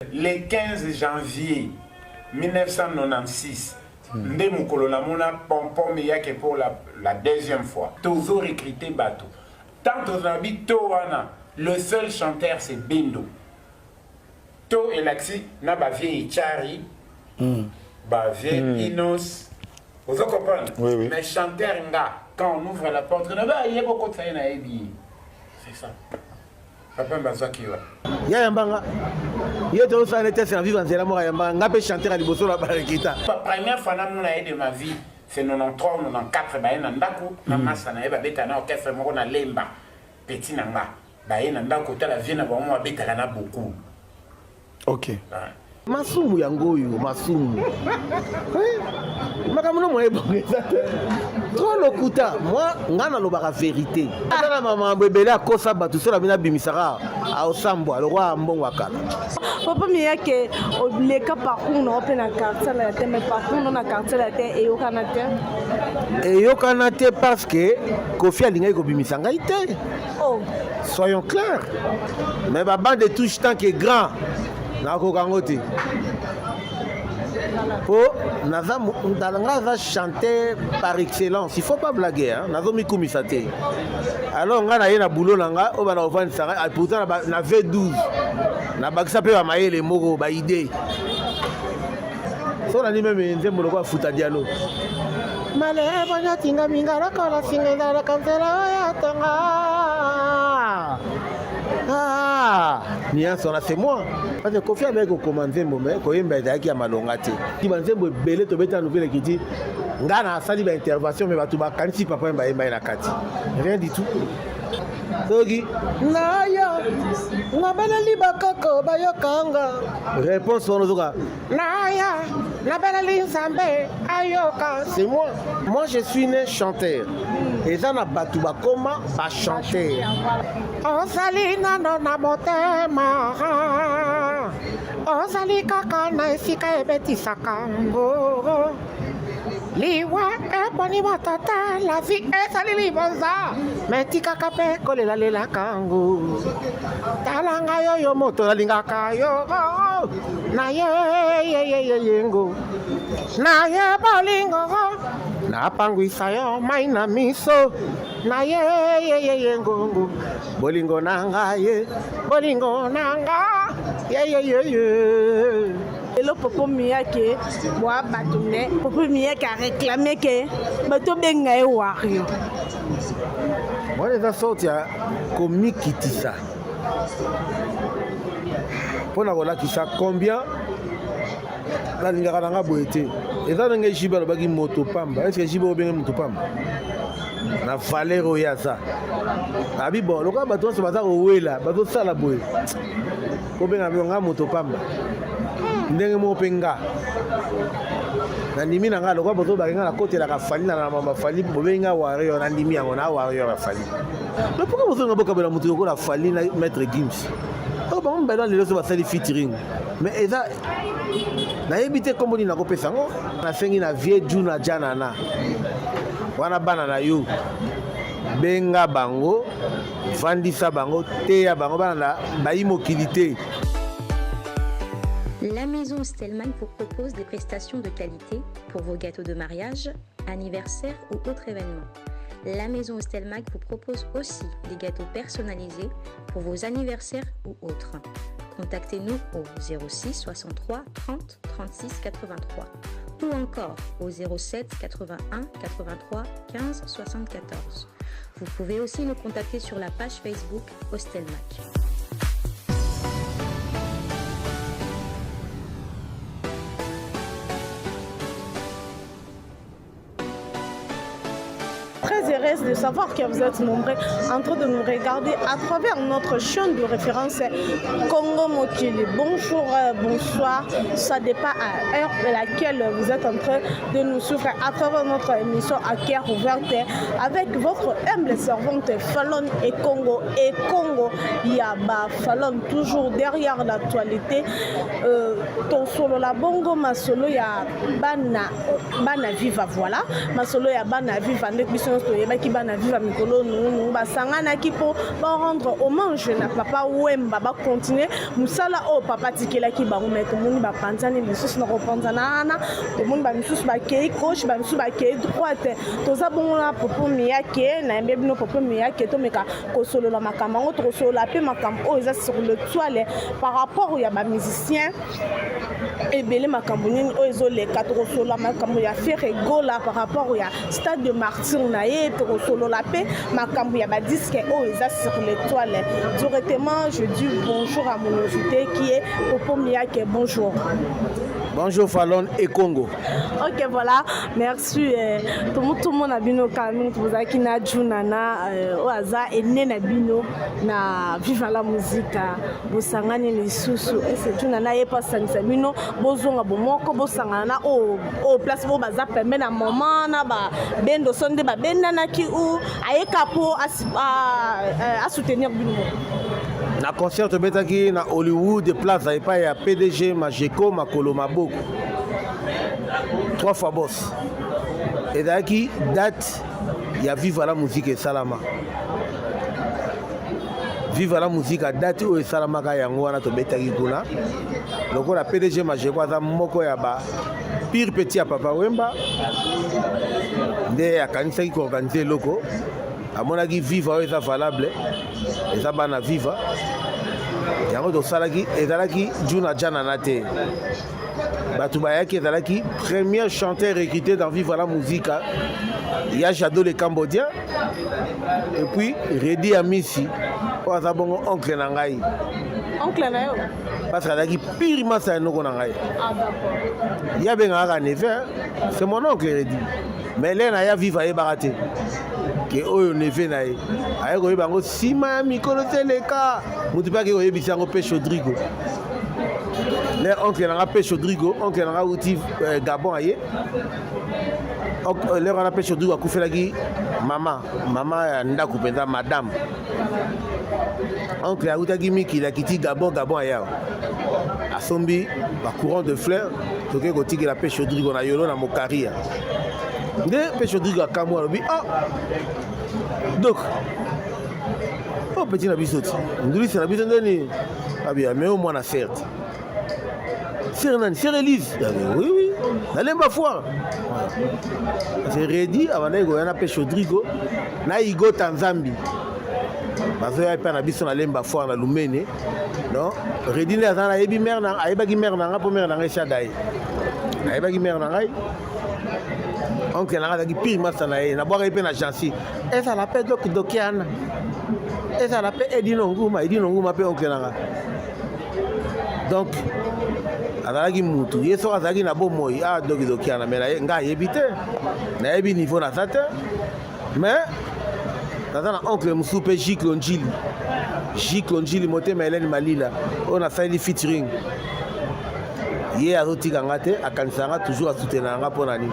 Le 15 janvier 1996 nde mokolo namona Pompon Miyake pour la, la deuxième fois. Tozo recruter bato. Tant tozala bi to wana, le seul chanteur c'est Bendo. To elakisi na ba vieux Echari, ba vieux Inos. Ozo comprendre? Oui, oui. Mais chanteur nga, quand on ouvre la porte, na ba yebo kotsa ye na yebi. C'est ça. Papa bazwaki yo. Ya yambanga. Ye tozosala neti ese na viva nzela moko ayambanga nga mpe chanteur ya liboso na balekita. Première fois namona ye de ma vie, c'est 93 ou 94 baye na ndako na masa na ye babeta na orchestre moko na Lemba. Petit na nga. Baye na ndako otala vie na bango babetaka na beaucoup. Ok. Masumu yango oyo masumu makambo no moye bongo eza te trop lokuta moi ngai nalobaka verité aza na makambo ebele akosa bato soki na bino abimisaka aosambwa lokola mbongo ya kala. Papa Miyake oleka parcours na yo mpe na quartier latin, mais parcours na yo na quartier latin eyokana te. Eyokana te parce que Koffi alingaki kobimisa ngai te. Oh. Soyons clairs. Mais ba bande de touche tant que grand nakoka yango te. Po naza nga aza chanteur par excellence, il faut pas blaguer hein, nazo mikumisa te. Alors nga na ye na boulot na nga oyo bana kovandisa nga pourtant na V12 nabakisa mpe ba mayele moko ba idée. So nani meme nzembo lokola futa dialo. Malebo nyatinga minga lokola singa ezalaka nzela oyo atonga. Ah, nuance wana c'est moi. Parce que Koffi abaki kokoma nzembo mais koyemba ezalaki ya malonga te. Ti ba nzembo ebele tobeta nouvelle ekiti. Nga na asali ba intervention mais bato bakanisi papa yemba yemba ye na kati. Rien du tout. Soki naya nabeleli bakoko bayokanga. Réponse wana ozoka naya nabeleli Nzambe ayoka. C'est moi. Moi je suis né chanteur. Eza na bato bakoma ba chanteur. Ozali nano na motema, ozali kaka na esika ebetisaka ngo. Liwa eponi moto te, la vie ezali libonza, me tikaka mpe kolelalelaka ngo. Tala ngai oyo moto nalingaka yo, na ye ye ye ye ye ngo. Na ye bolingo, napangwisa yo mai na miso. Na ye ye ye ye ngongo, bolingo na nga ye, bolingo na nga ye ye ye ye. Lelo Popo Miyake bwa bato ne Popo Miyake a réclamé que bato benga ye Wario. Wana eza sorte ya komikitisa mpo na kolakisa combien nalingaka na nga boye te. Eza ndenge JB alobaki moto pamba. Est-ce que JB obenge moto pamba? Na valeur oyo aza. Abi bon, lokola bato nyonso baza kowela, bazosala boye. Kobenga bino nga moto pamba. Ndenge moko mpe nga. Nandimi na nga lokola bozobaki nga nakotelaka Fally na mama Fally, bobengi nga warrior, nandimi yango na warrior ya Fally. Mais pourquoi bozonga bokabela moto lokola Fally na Maître Gims? Oyo bango mibale lelo so basali featuring. Mais eza nayebi te kombo nini nakopesa yango. Nasengi na vieux Djuna Djanana wana bana na yo benga bango, vandisa bango, teya bango, bana na bayi mokili te. La maison Stelman vous propose des prestations de qualité pour vos gâteaux de mariage, anniversaire ou autres événements. La maison Stelmac vous propose aussi des gâteaux personnalisés pour vos anniversaires ou autres. Contactez-nous au 06 63 30 36 83 ou encore au 07 81 83 15 74. Vous pouvez aussi nous contacter sur la page Facebook Hostelmac. Très heureuse de savoir que vous êtes nombreux en train de nous regarder à travers notre chaîne de référence Congo Mokili. Bonjour, bonsoir, ça dépend à l'heure à laquelle vous êtes en train de nous suivre à travers notre émission à cœur ouvert avec votre humble servante Falon et Congo et Congo Yaba Falon toujours derrière l'actualité. Ton solo la bongo masolo ya bana bana viva, voilà masolo ya bana viva nde biso nyonso toyebaki. Toyebaki bana Viva mikolo nunu basanganaki mpo ba rendre hommage na papa Wemba, ba continuer mosala oyo papa atikelaki bango. Mais tomoni bapanzani lisusu na kopanzana wana, tomoni bamisusu bakei gauche, bamisusu bakei droite. Toza bongo na Popo Miyake, nayembe bino Popo Miyake, tomeka kosolola makambo yango. Tokosolola mpe makambo oyo eza sur le toile par rapport ya bamusicien ebele, makambo nini oyo ezoleka. Tokosolola makambo ya Ferre Gola par rapport ya Stade de Martyr na ye. Tokosolola mpe makambo ya badisque oyo eza sur le toile. Directement, je dis bonjour à mon invité qui est Popo Miyake. Bonjour. Bonjour Falon et Congo. Ok, voilà, merci. Tomona bino kala mingi. Tozalaki na Junana oyo aza ene na bino na Viva la Musica. Bosangani lisusu ese Junana ye mpo asangisa bino, bozonga bomoko, bosangana na oyo place oyo baza pembe na mama na babendo so nde babendanaki u ayeka mpo asoutenir bino moko. Na concert tobetaki na Hollywood Plaza epai ya PDG Majeko Makolo Maboko, trois fois boss, ezalaki date ya Viva la Musique esalama. Viva la Musique, date oyo esalamaka yango wana tobetaki kuna. Lokola PDG Majeko aza moko ya ba pire petit ya papa Wemba, nde akanisaki koorganiser eloko. Amonaki Viva oyo eza valable, eza bana Viva yango tosalaki. Ezalaki Juna Janana te, bato bayaki ezalaki premier chanteur recruté dans Viva la Musica ya Jado le Cambodien et puis Redi Amisi oyo aza bongo oncle na ngai. Oncle na yo? Parce que azalaki pire masa ya noko na ngai. Ah, d'accord. Ye abengaka kaka neveu, c'est mon oncle Redi. Mais le na ya Viva ayebaka te ke oyo neveu na ye. Aye koyeba yango nsima ya mikolo teleka. Motu mpe ake koyebisa yango mpe Chodrigo, le oncle na nga mpe Chodrigo, oncle na nga uti Gabon aye lere wana. Mpe Chodrigo akufelaki mama, mama ya ndako mpenza, madame. Oncle awutaki mikili, akiti Gabon. Gabon aya, asombi bacourant de fleur, toke kotikela mpe Chodrigo na yolo na mokaria. Nde mpe Chodrigo akamwa, alobi: "Ah donc oyo petit na biso ti ndulisi na biso ndeni abia me oyo mwana certes sere nani, sere Elise." Oui, nalemba foire, c'est Redi abandaki koya na mpe Chodrigo na Igota Nzambi, bazoya epai na biso na Lemba foire na Lumene. Donc Redi nde aza nayebi mare na ayebaki mare na ngai, mpo mare na ngai esi adaye, ayebaki mare na ngai. Oncle na ngai azalaki pire masa na ye, nabwaka ye mpe na Jansi. Ezala mpe dokidokiana, ezala mpe Edino Nguma. Edino Nguma mpe oncle na ngai. Donc azalaki mutu ye soki azalaki na bomoi a dokidokiana, mais ngai ayebi te, nayebi niveau naza te. Mais naza na oncle mosusu mpe, Giclo Njili, Giclo Njili motema Helene Malila oyo nasaleli featuring. Ye azotika nga te, akanisaka nga toujours, asoutenaka nga mpo na nini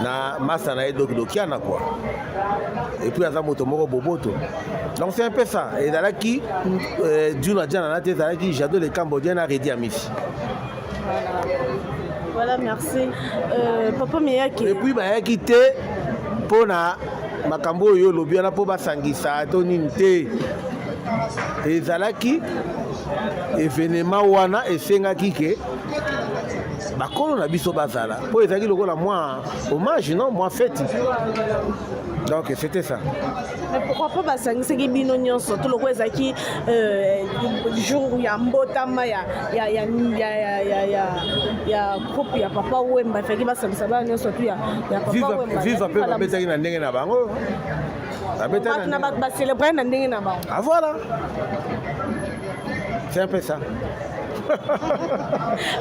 na masa na ye dokidokiana quoi. Et puis aza moto moko boboto. Donc c'est un peu ça. Ezalaki Juna Jana na te, ezalaki Jado le Cambodien na Redi Amisi. Voilà, merci. Papa Miyake. Et puis bayaki te mpo na makambo oyo olobi wana, mpo basangisa to nini te. Ezalaki événement wana esengaki ke bakolo na biso bazala, mpo ezalaki lokola mwa hommage, non, mwa fête. Donc c'était ça. Mais pourquoi pas basangisaki bino nyonso to lokola ezalaki jour ya mbotama ya groupe ya papa Wemba, efaki basangisa bana nyonso tu ya papa Wemba? Viva mpe babetaki na ndenge na bango. Bato na bato bacélébrer na ndenge na bango. Ah voilà, c'est un peu ça.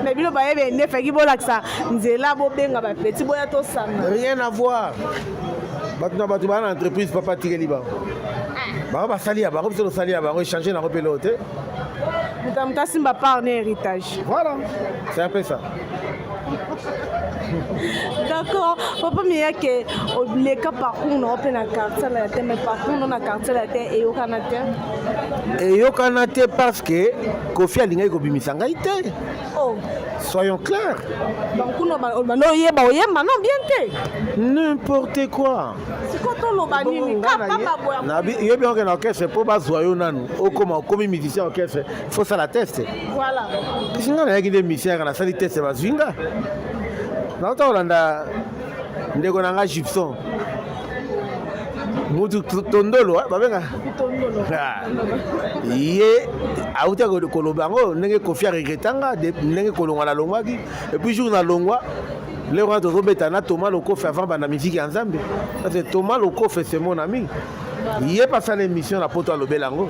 Mais bino bayebi nde efaki bolakisa nzela, bobenga bapeti, boya tosanga. Rien à voir. Bato na bato baa na entreprise papa atikeli bango, bango basali ya bango, biso tosali ya bango, échange nango mpe loo te. Moto moto asimba part na héritage. Voilà, c'est un peu ça. D'accord. Papa Miyake, oleka parcours na yo mpe na Quartier la te, mais parcours no na Quartier la te eyokana te. Eyokana te parce que Kofi alingaki kobimisa ngai te. Oh. Soyons clairs. Donc kuna bando oyeba oyemba non bien te. N'importe quoi. Sikoyo. Oloba nini? Yebi oke na orchestre mpo bazwa yo nanu, okoma, okomi musicien orchestre, faut sala test. Voilà. Kasi ngai nayaki nde musicien yaka, nasali test, bazwi nga. Nauta kolanda ndeko na nga Gibson, mutu tondolo babenga ye, auti koloba yango ndenge Kofi aregretanga ndenge kolongwa nalongwaki. Et puis jour nalongwa, lero wana tozobeta na Thomas Lokofe avant banda musique ya Nzambe, parce que Thomas Lokofe, c'est mon ami. Ye mpe asala émission na Poto, alobela yango.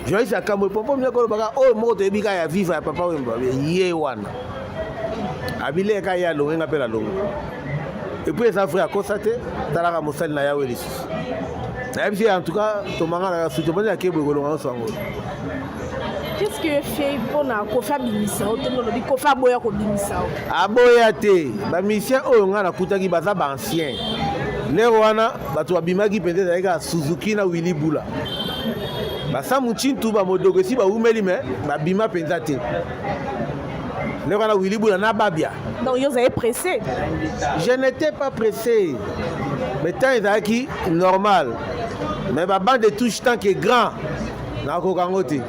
Joyce Akambo pompo mia kolobaka oyo moko toyebi kaka ya Viva ya Papa Wemba. Ye wana abileka, ye alonge, nga mpe nalongo. Et puis eza vrai, akosa te. Talaka mosali na yawe lisusu, nayebisi ye. En tout cas, tomanga na suti obandi akebwe kolonga nyonso yango. Qu'est-ce que fait mpona Kofi abimisa yo? Ntongo olobi Kofi aboya kobimisa yo. Aboya te. Bamusicien oyo ngai nakutaki baza baancien. Lero wana bato babimaki mpenza, ezalaki kaka Suzuki na Willi Bula, basamu Ntintu, bamodoko esi bawumeli, me babima mpenza te. Lero wana Willi Bula na Babia. Donc yo ozali pressé? Je n'étais pas pressé, mais temps ezalaki normal. Mais babande de touche, tant que grand, nakoka yango te,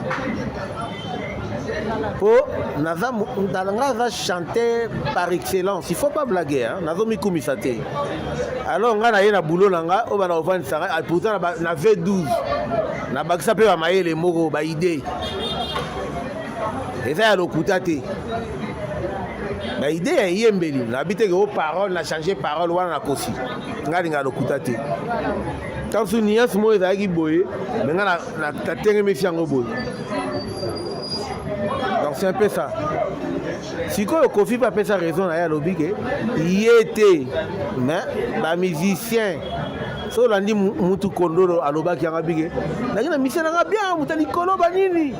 mpo naza nga aza chanteur par excellence. Il faut pas blaguer, hein? Nazomikumisa te. Alors ngai naye na boulot na nga oyo bana kovandisa ngai. Pourtant na V12 nabakisa mpe bamayele moko, baidée eza ya lokuta te, baidée ya eyembeli. Nabi teke o parole na change parole wana, nakosi. Ngai alinga lokuta te. Ntango nuance moko ezalaki boye, me ngai natengemisi yango boye. Donc c'est un peu ça. Sikoyo Kofi mpe apesa raison na ye, alobi ke ye te, mais bamusicien. So olandi mutu Kondolo alobaki yango, abike naki na musicien nanga bien, moto ya likolo banini,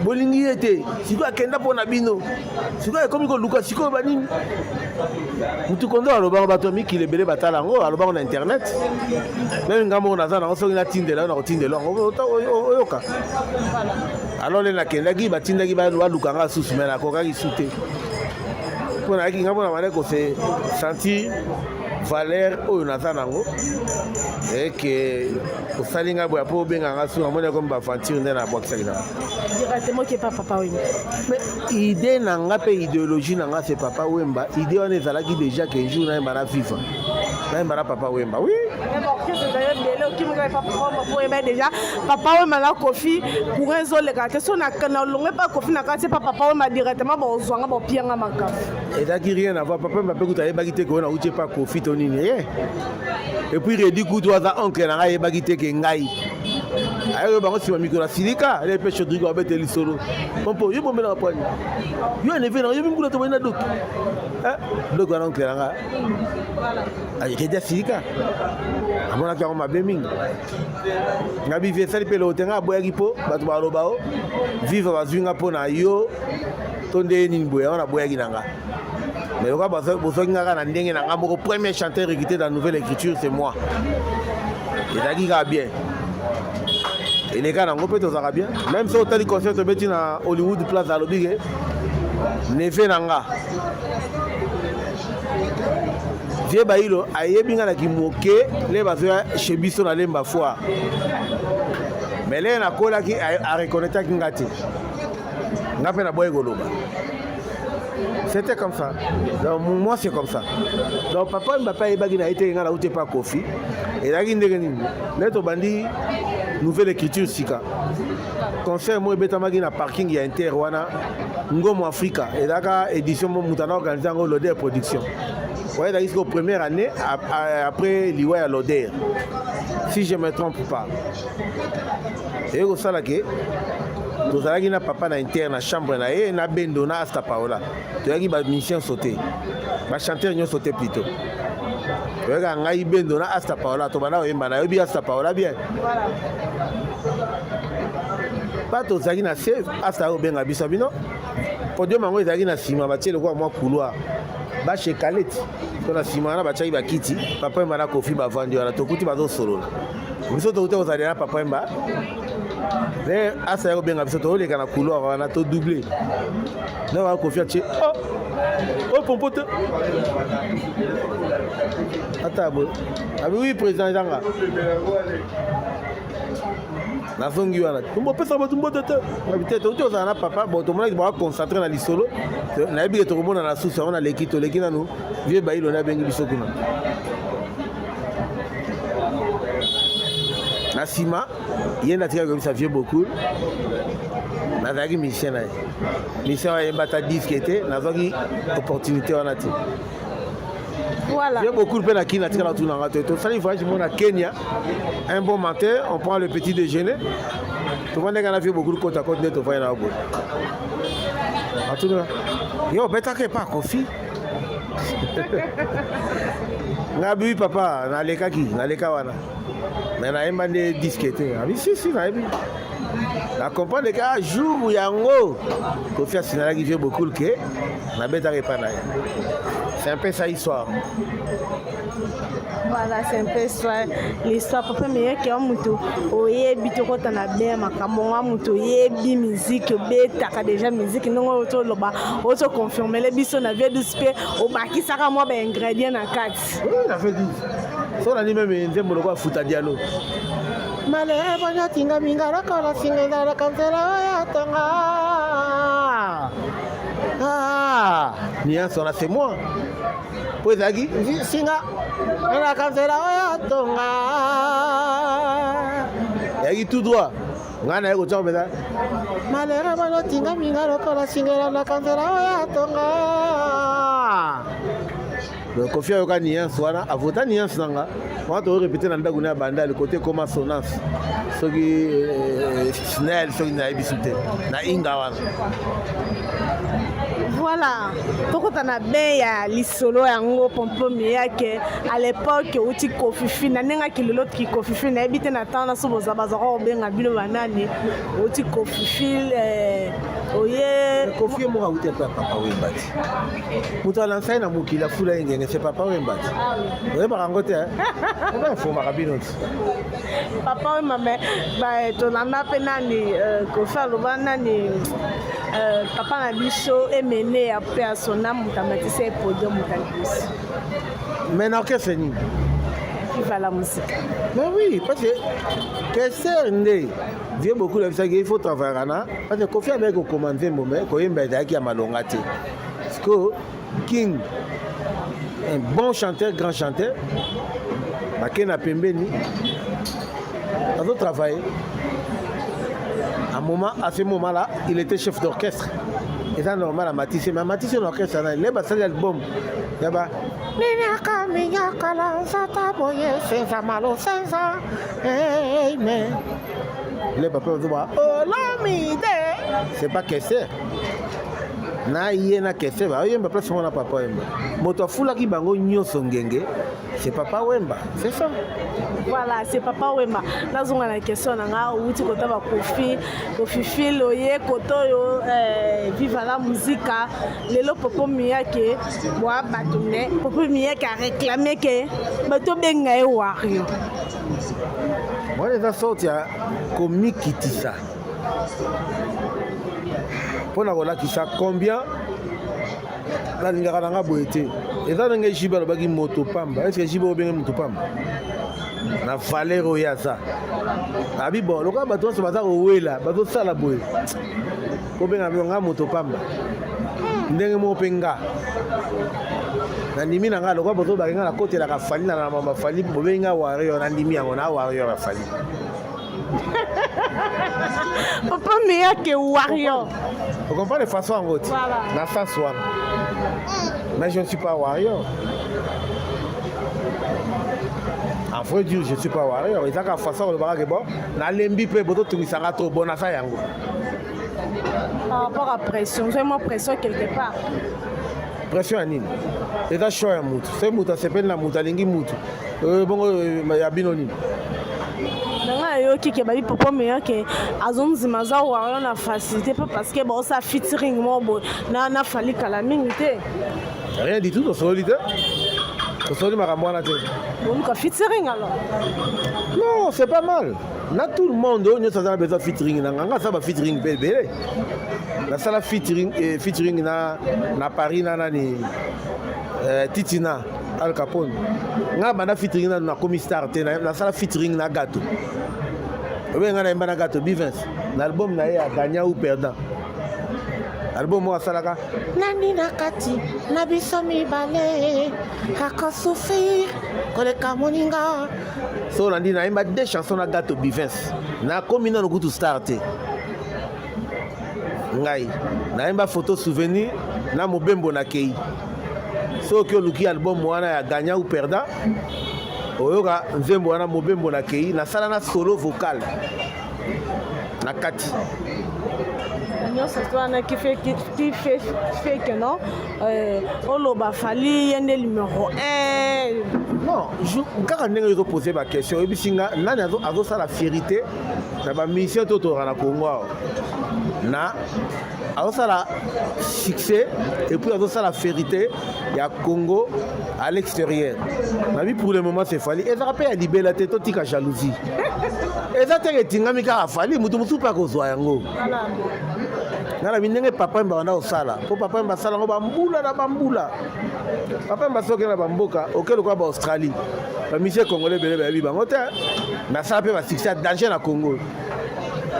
bolingi ye te. Sikoyo akenda mpo na bino, sikoyo ekomi koluka sikoyo banini. Mutu Kondolo alobaka, bato ya mikili ebele batala yango, alobango na internet. Même nga moko naza nango, soki natindela yo, nakotindela yango oyoka. Alors le nakendaki, batindaki baluka nga susu, me nakokaki su te, mpo nayaki nga mpona bande kose sentir valeur oyo naza nango. Eke osali ngai boya mpo obenga nga su, namoni akomi baaventure nde nabwakisaki na Directement ke pa Papa Wemba. Mais idée na nga mpe idéologie na nga, c'est Papa Wemba. Idée wana ezalaki déjà ke jour nayemba na Viva, nayemba na Papa Wemba, oui. Oyeba déjà Papa Wemba na Kofi, courant ezoleka te. So na longwe mpa Kofi na kati pa Papa Wemba directement, bozwanga bopianga makambo. Ezalaki rien avoir. Papa Wemba mpe kutu ayebaki te ke oyo nauti epa Kofi to nini ye. Et puis Redi kutu aza oncle na ngai, ayebaki te ke ngai ayoyo bango nsima mikolo asilika ele mpe Chodrigo abete lisolo pompo yo bombelaka poani yo eneve na yo mingula toboyi na doki doki wana, oncle na ngai Redi asilika, amonaki yango mabe mingi. Nga bivi esali mpe eloko te. Ngai aboyaki mpo bato baloba o Viva bazwi nga mpo na yo to nde nini boye. Yango naboyaki na nga. Mais lokola bozwaki nga kaka na ndenge na nga moko, premier chanteur recruté dans nouvelle écriture, c'est moi. Ezalaki kaka bien, eleka nango mpe tozalaka bien. Même soki otali concert tobeti na Hollywood Plaza, alobi ke neveu na nga vie Bayilo ayebi nga na kimoke le bazoya chez biso na Lemba Foire, mais le nakolaki, areconnaîtraki nga te. Nga mpe naboyi koloba. C'était comme ça. Donc moi, c'est comme ça. Donc Papa Mbappe ayebaki na ye te nga nauti epa Kofi. Ezalaki ndenge nini? Nde tobandi nouvelle écriture sika, concert moko ebetamaki na parking ya Inter wana, Ngomo Afrika. Ezalaka édition mo moto ana organise yango, Loder Production. Oyo ezalaki sikoyo première année après liwa ya Loder, si je me trompe pas. Eye kosala ke tozalaki na papa na Inter, na chambre na ye, na Bendo na Asta Paola. Toyaki bamusicien nyonso te, bachanteur nyonso te, plutôt toyaka ngai, Bendo na Asta Paola. Tobanda koyemba, nayebi Asta Paola bien. Pa tozalaki na se, Asta obenga biso bino. Podium yango ezalaki na nsima, batie lokola mwa couloir, bashe kaleti to na nsima wana batiaki bakiti. Papa Wemba na Kofi bavandi wana, tokuti bazosolola. Biso tokuti kozala na Papa Wemba. Nde asa ya kobenga biso toleka na couloir wana to double. Nde wana Koffi atie oh oh pompo te. Ata boye. Abi oui président ezanga. Nazongi wana. Bopesa bato mbote te. Abi te tokuti ozala na papa bon tomonaki baka concentré na lisolo. Nayebi ke tokomona na susu yango naleki toleki nanu vieux Bayilo nde abengi biso kuna. Na nsima ye nde atikaki koyebisa vieux Bokul nazalaki musicien na ye musicien oyo ayemba ata disque te nazwaki opportunité wana te. Voilà. Vieux Bokul mpe na Kini atikala tuna nga te tosali voyage moko na Kenya un bon matin on prend le petit déjeuner tovandaki na vieux Bokul côte à côte nde tovandi na boye atuna yo obetaka epa Koffi nga bi papa nalekaki naleka wana mais nayemba nde disque te abi si si nayebi na comprendre ke ah, jour yango Koffi asinalaki vieux Bokul ke nabetaka epa na ye. C'est un peu ça histoire. Voilà, c'est un peu ça l'histoire. Papa Miyake ya moto oyebi tokota na be makambo nga moto oyebi musique obetaka déjà musique ndenge oyo toloba ozo confirmele biso na vie douce mpe obakisaka mwa ba ingrédients na kati. Oui, na vie douce. So nani meme nzembo lokola futa dialo. Malebo nyatinga minga lokola singa ezalaka nzela oyo atonga. Ah, nuance wana c'est moi. Po ezalaki singa ezalaka nzela oyo atonga. Ezalaki tout droit. Ngai naye kotia mpenza malere balotinga minga lokola singa elandaka nzela oyo atonga. Donc Koffi ayoka nuance wana avota nuance na nga wana to répéter na ndako na ya bandali côté koma sonance soki snel soki nayebi su te na inga wana. Voilà, tokota na bain ya lisolo yango Pompo Miyake à l'époque outi Koffifi na ndenge kilolo ki Koffifi nayebi te na temps na so boza bazaka kobenga bino banani outi Koffifi oye Koffi ye moko awuti epai ya Papa Wemba te. Moto alansa ye na mokili afula ye ngenge c'est Papa Wemba te. Oyebaka yango te oba informaka bino te. Papa Wemba mais ba tolanda mpe nani Koffi aloba nani papa na biso emene ya mpe asona moto amatisa ye podium moto aliboso. Mais na orchestre nini? Viva la musique. Mais oui, parce que Kester nde vieux beaucoup nayebisaki il faut travailler na parce que Koffi abaki kokoma nzembo mais koyemba ezalaki ya malonga te. Parce que King un bon chanteur, grand chanteur, bake na pembeni azo travailler. À moment, à ce moment-là, il était chef d'orchestre. Et ça normal à Matisse, mais Matisse l'orchestre na le basali album. Ya ba Ninaka minyaka la nzata boye senza malo senza hey mais le papa ba Olamide c'est pas Kester. Na ye na Kester ba yemba place mona Papa Wemba. Moto afulaki bango nyonso ngenge c'est Papa Wemba, c'est ça. Voilà, c'est Papa Wemba. Nazonga na question na nga outi kota ba Koffi, Koffi Phil oye koto yo Viva la Musica, lelo Popo Miyake boa bato ne Popo Miyake a réclamé que bato benga ye Wario. Wana eza sorte ya komikitisa mpona kolakisa combien nalingaka na nga boye te. Eza ndenge Jibe alobaki moto pamba. Est-ce que Jibe obenge moto pamba? Na valeur oyo aza. Abi bon, lokola bato nyonso baza kowela, bazosala boye. Kobenga bino nga moto pamba. Ndenge moko mpe nga. Nandimi na nga lokola bozobaki nga nakotelaka Fally na mama Fally, bobengi nga warrior, nandimi yango na warrior ya Fally. Papa Miyake warrior. Vous comprenez façon en haute? Voilà. Na sens wana. Mais je ne suis pas warrior. En vrai dire, je ne suis pas warrior. Ezaka façon le barake bon, na lembi pe boto tungisanga trop bon na sa yango. Par rapport à pression, j'ai moi pression quelque part. Pression ya nini? Eza choix ya mutu. C'est mutu asepeli na mutu alingi mutu. Bongo ya bino nini? Nanga ayoki ke babi Popo Miyake azonzima aza warrior na facilité pas parce que baosa featuring moko boye na Fally kala mingi te. Rien du tout, tosololi te. Tosoli makambo wana te. Boluka featuring alors. Non, c'est pas mal. Na tout le monde oyo nyonso aza na besoin featuring na nga, nga asala ba featuring mpe ebele. Nasala featuring, eh, featuring na, na Paris na nani eh, Titina Al Capone. Nga banda featuring na nakomi star te, nasala featuring na Gato. Obe nga nayemba na Gato Bivens na album na ye ya gagnant ou perdant. Album moko asalaka nani na kati na biso mibale akosouffrir koleka moninga. So olandi nayemba deux chansons na Gato Bivens. Nakomi nano kutu star te. Ngai nayemba photo souvenir na mobembo na kei. Soki oluki album wana ya gagnant ou perdant, oyoka nzembo wana mobembo na kei, nasala na solo vocal na kati. Nyonso wana qui fait, qui fait, fait que non oloba Fally ye nde numéro 1. Non, kaka ndenge ozopose ba question, oyebisi nga nani azosala fierité na ba mission to tozalaka na Congo awa, na azosala succès et puis azosala fierité ya Congo à l'extérieur. Nabi pour le moment c'est Fally. Ezaka pe ya libela te, totika jalousie. Eza te etingami kaka Fally, mutu mosusu pe akozwa yango. Nga na ndenge papa Wemba banda kosala, po papa Wemba asala yango bambula na bambula. Papa Wemba soki na bamboka, oke lokola ba Australie. Ba musiciens congolais ebele bayebi bango te. Nasala pe ba succès ya danger na Congo.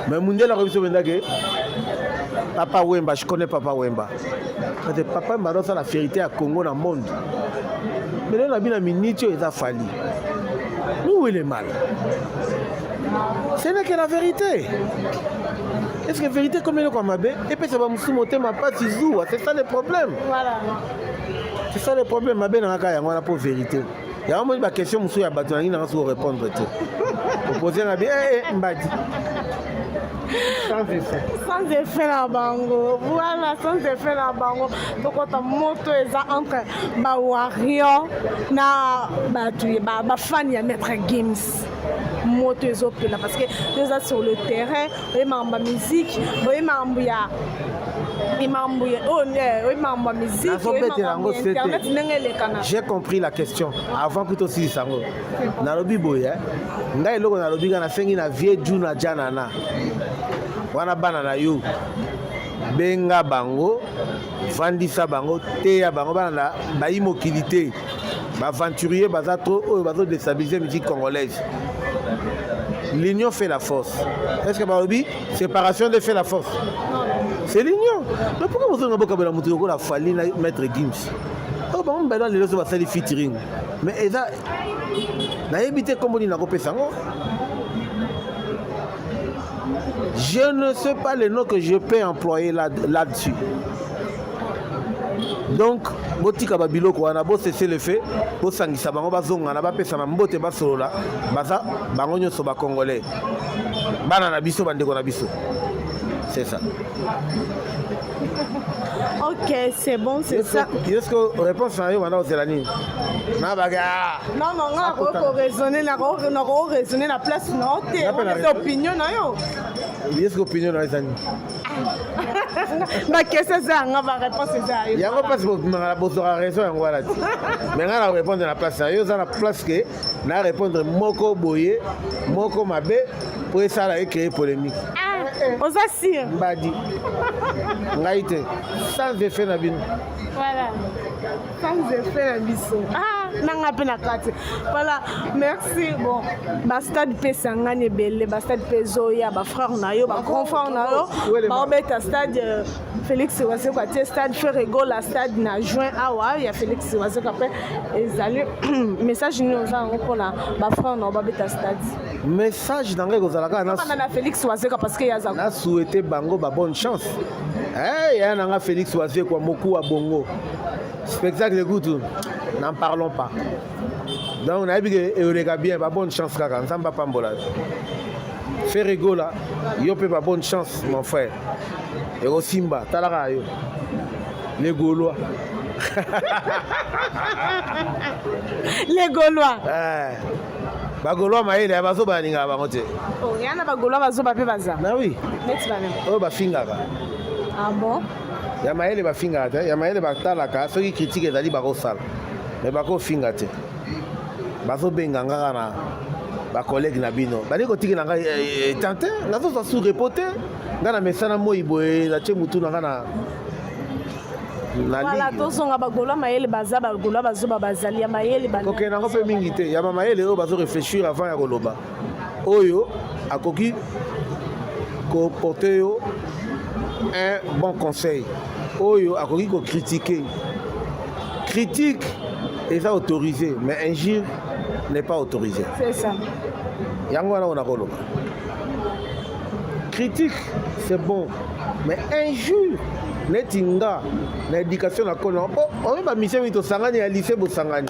Mais mundele akoyebi biso mpenza ke Papa Wemba, je connais Papa Wemba. Parce que Papa Wemba azosala fierté ya Congo na monde. Mais lelo na bino minute oyo eza Fally. Où est le mal? Ce n'est que la vérité. Est-ce que vérité comme eloko ya mabe epesa ba mosusu motema pasi zuwa? C'est ça le problème. Voilà. C'est ça le problème. Mabe na kaka yango wana po vérité. Yango moni ba question mosusu ya bato nangi nanga soki répondre te. Opposé na bi eh, eh, mbadi. Sans effet. Sans effet na bango. Voilà, sans effet na bango. Tokota moto eza entre ba warrior na bato ba, ba fan ya Maître Gims. Moto ezopela parce que eza sur le terrain, oye makambo ya musique, oye makambo ya makambo ya oyo oye makambo ya musique, oye Nazobetela makambo yango ya internet sete. ndenge elekana. J'ai compris la question avant que tosilisa yango. Nalobi boye, ngai eloko nalobi nga nasengi na vieux Djuna Djanana wana bana na yo, benga bango, vandisa bango, teya bango, bana na bayi mokili te, ba aventurier baza trop oyo bazo déstabiliser musique congolaise. L'union fait la force. Est-ce que balobi séparation de fait la force? C'est l'union. Mais pourquoi bozonga bokabela moto lokola Fally na Maître Gims? Oyo bango mibale lelo so basali featuring. Mais eza nayebi te kombo nini nakopesa yango. Je ne sais pas le nom que je peux employer là, là-dessus. Donc, botika ba biloko wana, bo cesser le fait, bosangisa bango, bazongana, bapesana mbote, basolola, baza bango nyonso ba congolais. Bana na biso, bandeko na biso. C'est ça. Ok, c'est bon, c'est ça. Est-ce que réponse na yo banda kozela nini? Na baga. Non, non, nga ko raisonner na ko na ko raisonner na place na yo te. Nga pe na Wana eza opinion na yo. Est-ce que opinion na yo eza nini? Ba question eza yanga, ba réponse eza ya yo. Yango place bobimaka bozwaka raison yango wana ti. Mais nga na répondre na place na yo, oza na place ke na répondre moko boye, moko mabe po esala e créer polémique. Ah, oza sûr? Mbadi. Ngai te. Sans effet na bino. Voilà. Sans effet na biso. Ah, nanga pe na kati. Voilà, merci. Bon, ba stade pe sangani ebele, ba stade pe ezoya, ba frère na yo, ba grand frère na yo, ba obeta stade Félix Wazekwa atie stade Ferre Gola stade na juin awa ya Félix Wazekwa pe ezali. Message nini oza yango mpona ba frère na yo babeta stade? Message na ngai ekozala kaka na Banda na Félix Wazekwa parce que yaza na souhaiter bango ba bonne chance. Eh, ya nanga Félix Wazekwa moku wa bongo. Spectacle kutu, n'en parlons pas. Donc nayebi ke eoleka bien, ba bonne chance kaka, Nzambe apambola. Ferre Gola, yo pe ba bonne chance mon frère. Ekosimba, talaka yo. Les Gaulois. Les Gaulois. Eh. Ba Gaulois mayele ya bazoba balingaka bango te. Oh, yana ba Gaulois bazoba pe baza. Na oui. Neti ba nani? Oyo bafingaka. Ah bon? Ya mayele bafingaka te, ya mayele batalaka soki critique ezali bakosala. Mais bakofinga te, bazobenga nga kaka na bacollègue na bino, balingi kotikela ngai eh, eh, tante, nazozwa sous repos te. Ngai na mesana moi boye, natie mutu na ngai na Voilà, tozonga bagaulois mayele baza, bagaulois bazoba bazali ya mayele. Kokende yango mpe mingi te ya bamayele oyo bazo réfléchir avant ya koloba, oyo akoki koporter yo un bon conseil, oyo akoki kocritiquer. Critique eza autorisé, mais injure n'est pas autorisé. C'est ça. Yango wana oyo nakoloba: critique, c'est bon, mais injure, neti nga na éducation nakoli po oyo bamission mingi tosangani ya lycée, bosangani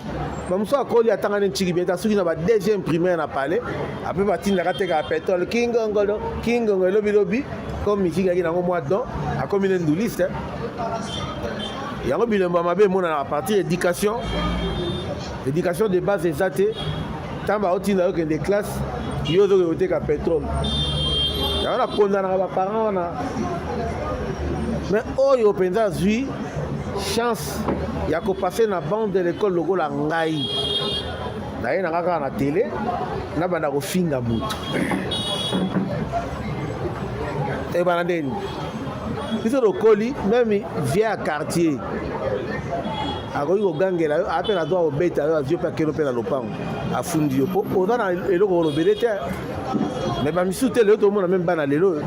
bamosusu akoli, atangani ntiki bien, asuki na ba deuxième primaire na palais, apres batindaka tekaka pétrole kingongolo kingongo, elobilobi comme musique ayaki nango mwa don, akomi ne nduliste. Yango bilembo ya mabe emonana à partir éducation, éducation de base eza te. Ntango baotinda yo kende classe, yo ozokoki koteka pétrole. Yango nakondanaka baparent wana. Mais oyo mpenza azwi chance ya kopasser na banc de l'école lokola ngai, naye nanga kaka na télé, nabanda kofinga motu, ebana ndeni biso tokoli. Même vieux ya quartier akoki kogangela yo, ape na droit kobeta yo, azwi yo mpe akelo mpe na lopango, afundi yo mpo oza na eloko kolobele te. Mais bamisusu te. Lelo tomona même bana lelo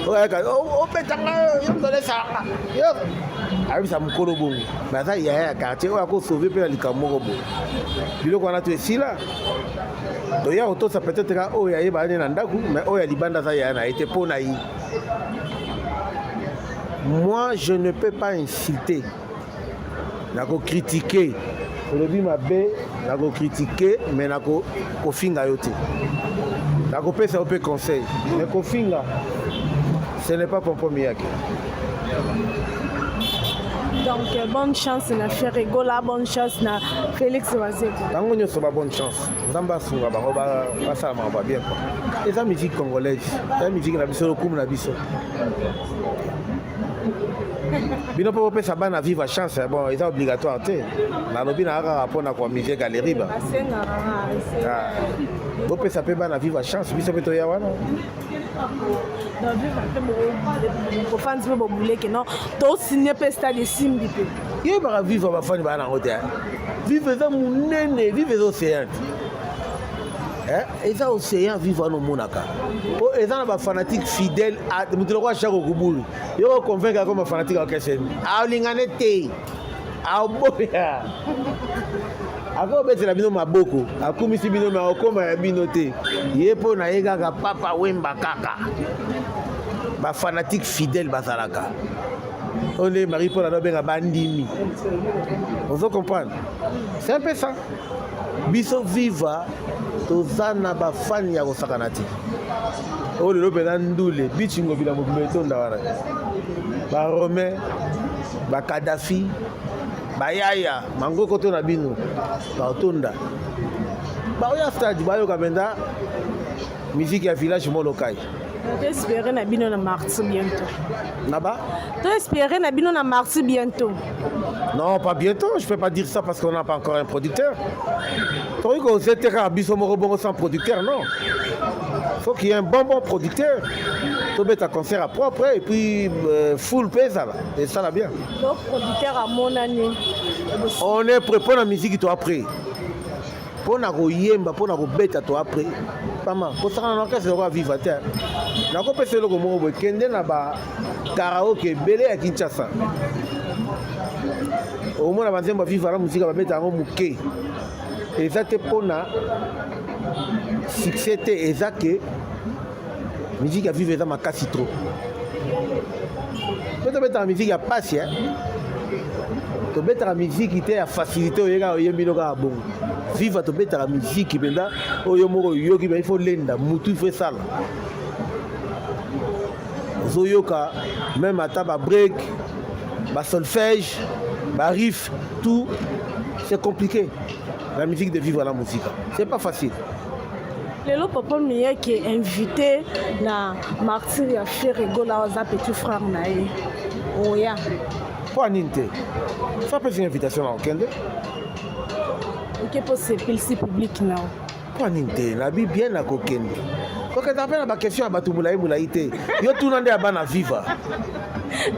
obetanga yo, moto alesanga yo, ayebisa mokolo bongo, mais aza yaya ya quartier oyo akosauve mpe na likambo moko boye. Biloko wana to esila, toya kotosa peut-être ka oyo ayeba ne na ndako, mais oyo ya libanda aza yaya na ye te. Mpo na ye, moi, je ne peux pas insulter. Nakocritiquer, olobi mabe, nakocritiquer, mais nakofinga yo te. Nakopesa yo mpe conseil, mais kofinga, ce n'est pas Pompon Miyake. Donc bonne chance na Ferre Gola, bonne chance na Félix Wazekwa. Bango nyonso ba bonne chance, Nzambe asunga bango, basala makambo ya bien quoi. Eza musique congolaise, eza musique na biso, lokumu na biso. Bino mpo bopesa bana Viva chance. Bon, eza obligatoire te, nalobi na kaka mpona koamuser galerie ba. Bopesa mpe bana Viva chance, biso mpe toya wana. Kofandi mpe bobuleke non, tosigne mpe stade esimbi mpe. Yebaka Viva, bafani baa nango te. Viva eza monene, Viva eza océan te, eza océan. Viva wana omonaka po eza na bafanatique fidèle. Moto lokola Chako Kubulu, yo oconvaincre ako bafanatique orchestre, alingane te, aboya, akobetela bino maboko, akumisi bino, me akokóma ya bino te. Ye mpo na ye kaka Papa Wemba, kaka bafanatique fidèle bazalaka oyo nde Marie Paul azobenga bandimi. Ozo comprendre, c'est un peu ça. Biso Viva toza na bafani ya kosakana te. Oyo lelo mpenza ndule bichi ngobila mobimba etonda wana, baromain, bakadafi, bayaya mangoko to na bino baotonda, baoya stade, bayoka mpenza musique ya village Molokai. Toespérer na bino na Martyrs bientôt. Na ba? Toespérer na bino na Martyrs bientôt. Non, pas bientôt, je peux pas dire ça parce qu'on n'a pas encore un producteur. Tokoki kozete kaka biso moko bongo sans producteur, non. Faut qu'il y ait un bon bon producteur, tobeta concert à propre et puis full mpe ezala, esala bien. Donc producteur amonani? On est prêt. Mpo na musique to après, mpo na koyemba, mpo na kobeta to après. Pama kosakana na orchestre lokola Viva te. Nakopesa eloko moko boye: kende na ba karaoke ebele ya Kinshasa, omona banzembo ya Viva na mosika babeta yango moke. Eza te mpona succès te, eza ke musique ya Viva eza makasi trop mpe tobetaka musique ya pasi. Tobetaka musique te ya facilité oyeka oyembi no kaka bongo. Viva tobetaka musique mpenza oyo moko oyoki, il faut lenda mutu, il faut esala ozoyoka même ata babreak, basolfège, bariff, tout. C'est compliqué, la musique de Viva la Musique, c'est pas facile. Lelo Papa Miyake invité na Martyrs ya Ferre Gola, aza petit frère na ye, oya. Mpo ya nini te? So apesi invitation na kokende. Oke mpo sepelisi public na yo. Mpo ya nini te? Nabi bien na kokende. Kokenda mpe na baquestion ya bato molai molai te. Yo tuna nde ya bana viva.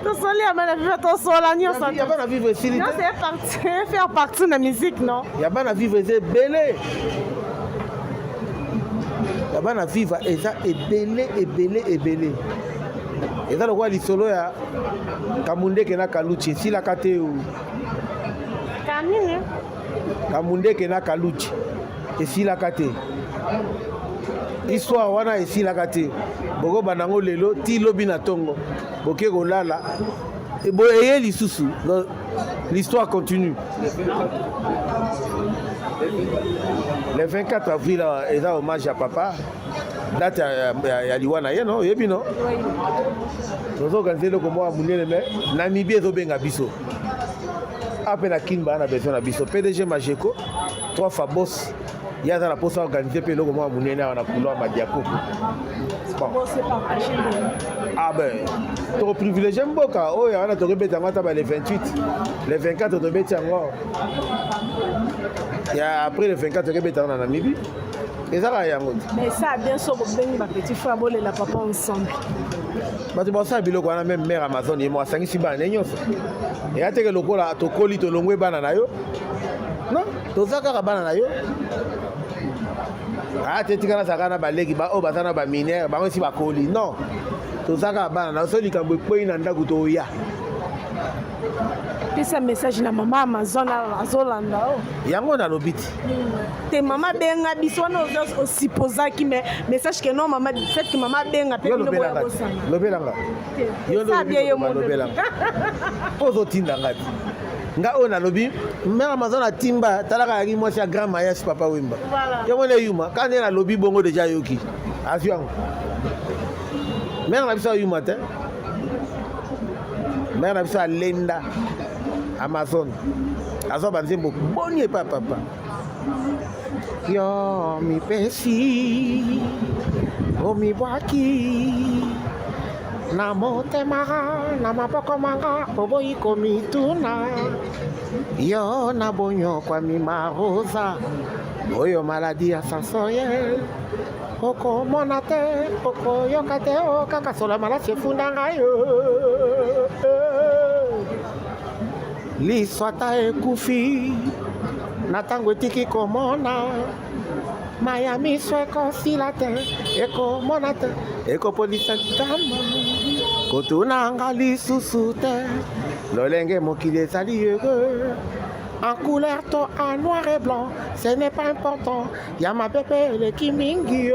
Tosoli ya bana viva, tosola nyonso. Ya bana viva esili te. C'est faire partie na musique, non? Ya bana viva eza ebele. Ya bana viva eza ebele ebele ebele. Eza lokola lisolo ya Kamundeke na Kaluchi esilaka te o. Kanini? Kamundeke na Kaluchi esilaka te. Histoire wana esilaka te. Bokobanda yango lelo ti lobi na tongo. Boke kolala eye lisusu. L'histoire continue. Le 24 avril eza hommage à papa. Date ya liwa na ye no oyebi no tozoorganize eloko moko ya monene me Namibie ezobenga biso ape na Kin baa na besoin na biso. PDG Majeko 3 fois boss ye aza na mposa organise mpe eloko moko ya monene awa na couloir Madiakoko. Bon. Ah ben tokoprivilégie mboka oyo wana tokobeta yango ata ba le 28 le 24 tobeti yango ya après le 24 tokobeta yango na Namibie. Eza kaka yango te. Mais ça bien sûr bobengi ba petit frère bolela papa ensemble. Bato basala biloko wana même mère Amazon ye moko asangisi bana ne nyonso. Eya teke lokola tokoli tolongwe bana na yo. Non, toza kaka bana na yo. Ah te tika nazalaka na baleki ba oyo baza na ba mineur bango esi bakoli. Non, toza kaka bana na yo. Soki likambo ekwei na ndako toya. Pesa message na mama Amazon azolanda o. Yango nalobi ti. Te mama benga biso wana osupposaki mais message que non mama fait que mama benga pe bino boya bosana. Lobelanga. Yo lobelanga. Po ozotinda nga ti. Nga oyo nalobi mère Amazon atimba talaka yaki mwasi ya grand mariage papa Wemba. Yo mona yuma quand nde nalobi bongo déjà yoki. Azwi yango. Mère na biso ayuma te. Mère na biso alenda Amazon azwa banzembo boni epa papa yo mipesi omibwaki na motema na maboko manga oboyi komituna yo na bonyokwami marosa oyo maladi ya sensoriel okomona te okoyoka te o kaka sola malasi efunda ngai liso ata ekufi na ntango etiki komona maya miso ekosila te ekomona te ekopolisa litama kotuna nga lisusu te lolenge mokili ezali heureux en couleur to en noir et blanc ce n'est pas important ya mapepe eleki mingi